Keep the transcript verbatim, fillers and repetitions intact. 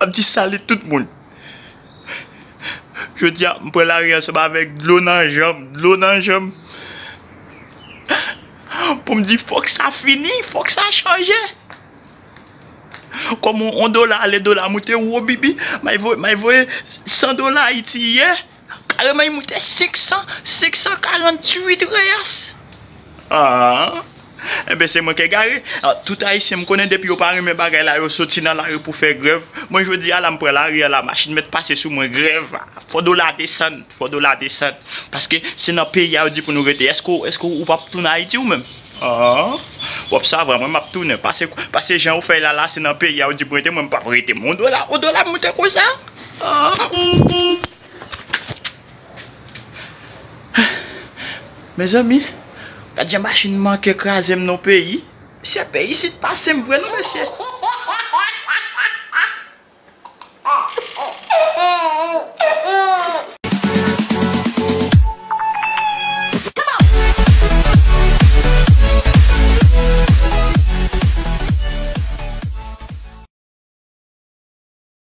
M ap di salut tout moun. Jodi a, m pran lari ansanm avèk dlo nan janm, dlo nan janm. Pou m di fòk sa fini, fòk sa chanje. Kòm yon, yon dola ale, dola moute, wo bibi, may voye, may voye san dola Ayiti yè. Kareman, li moute senk san, senk san karannwit reyas. Ah. Enben, se mwen k egare. Ah, tout Ayisyen, m konnen depi yo pa renmen bagay la, yo soti nan lari pou fè grèv. Mwen, jodi a la, m pran lari a la, machin mèt pase sou mwen, grèv. Fò dola desann, fò dola desann. Paske se nan peyi a yo di pou nou rete. Èske, èske ou p ap tounen Ayiti ou menm? Ah, w ap sa vre, mwen m ap tounen. Pase, pase jan ou fè la, la, se nan peyi a yo di pou rete, mwen m p ap rete. Mwen, yon dola, yon dola moute konsa. Ah. Mezanmi, gad jan machin manke kraze m nan peyi. Mesye, peyi isit pa senp vre non, mesye.